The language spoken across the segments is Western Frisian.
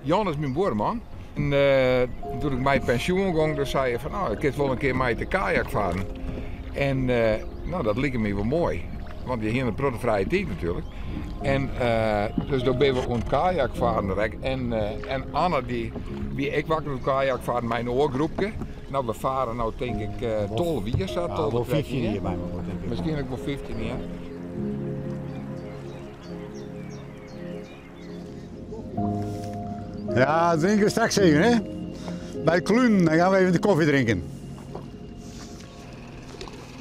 Jan is myn buorman. En doe't ik mei pensjoen gong, doe sei er fan, no, kinst wol in kear mei te kajakfaren. En no, dat like my wol moai, want je hiene in protte frije tiid natuerlik. En dus doe binne we oan it kajakfaren rekke. En, en Anne dy wie ek wakker oan it kajakfaren mei in oar groepke. No, we fare no tink ik 12 jier sa, 12, 13 jier. Miskien ek wol 15 jier. Ja, drinken we straks even, hè? Bij Kluun, dan gaan we even de koffie drinken.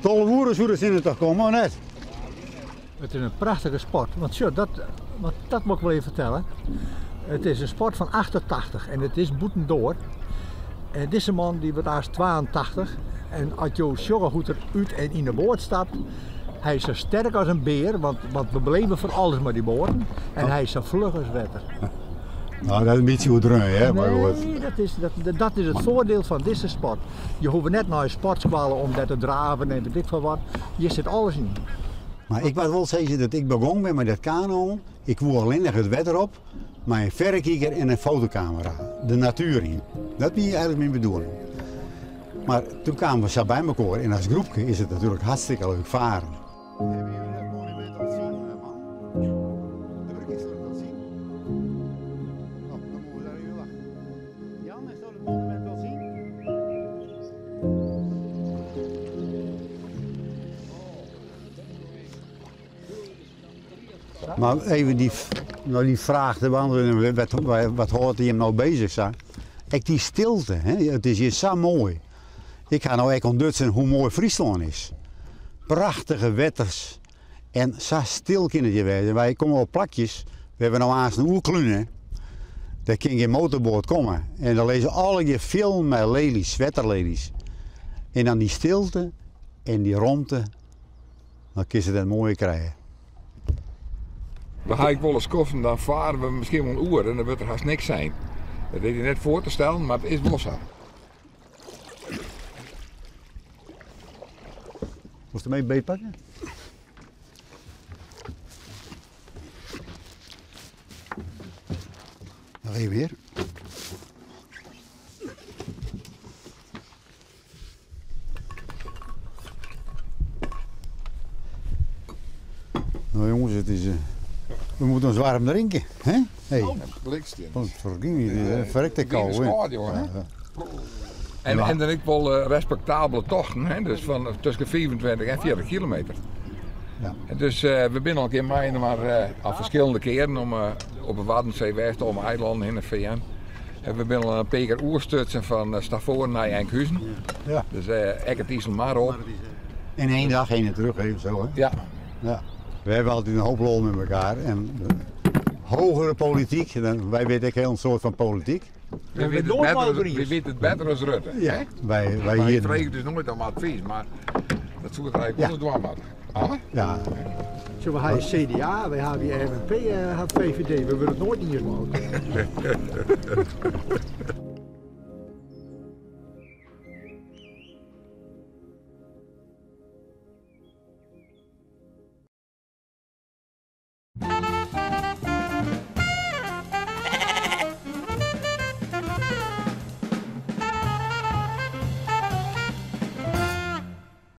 12 oere soe de sinne toch komme, of net? It is in prachtige sport, want sjoch, dat, want dat moat ik wol even fertelle. It is in sport fan 88 en it is bûtendoar. En dizze man dy wurdt aanst 82 en as jo sjogge hoe't er út en yn de boat stapt, hy is sa sterk as in bear, want, want we beleven fan alles mei dy boaten en hy is sa fluch as wetter. Nou, dat is in bytsje oerdreaun, hè? Maar goed. Nee, dat is, dat, dat is it foardiel fan dizze sport. Je hoege net nei in sportskoalle om dêr te draven en weet ik foar wat. Hjir sit alles yn. Mar ik moat wol sizze dat ik begûn bin mei dat kanoën. Ik woe allinnich it wetter op mei in ferrekiker en in fotokamera. De natuer yn. Dat wie eigenlik myn bedoeling. Mar toen kamen we sa by mekoar en as groepke is it natuerlik hartstikke leuk faren. Hawwe jullie dat monumint al sien, man? De brug is al sien. Oh, dan moeten we daar even wachten. Jan, is dat het monument al zien? Mar even dy, no dy fraach te beantwurdzjen, wat, wat hâldt jim no bezich sa? Ek dy stilte, hè? It is hjir sa moai. Ik ha no ek ûntdutsen hoe moai Fryslân is. Prachtige wetters en sa stil kin it hjir wêze. Wy komme op plakjes wêr't we no aanst oer klune, dêr kin gjin motorboat komme. En der lizze allegear fjilden mei lelies, wetterlelies. En dan dy stilte en dy romte, dan kinst it net moaier krije. We ha ek wolris skoften, dan fare we miskien wol in oere en dan wurdt der hast niks sein. Dat is je net foar te stellen, mar it is wol sa. Moatst him even beetpakke? Noch even hjir. Nou jongens, het is, we moeten ons warm drinken. Hè? Hey. Oh, bliksem. Wat verging, verrekte kou. Ja. En, en dan ek wol respektabele tochten, hè? Dus fan tusken 25 en 40 kilometer. Ja. En dus we binne al in kear mei-inoar al ferskillende kearen om op de Waddenzee west, om eilannen hinne fearn. En we binne al in pear kear oerstutsen fan Stavoren nei Enkhuizen. Ja. Dus ek it Iselmar op. In één dag heen en terug even zo, hè? Ja. Ja. We hebben altijd een hoop lol met elkaar. En hogere politiek, dan, wij weten ook heel een soort van politiek. We witten it better, we witten it better as Rutte. Ja, hè? wij, wij Maar hier. ik freegje dus noait om advys, mar dat soe it eigenlik wol dwaan moatte. Anne? Ja. Zo, we hebben CDA, we hebben FNP, en VVD. We willen het nooit niet eens maken.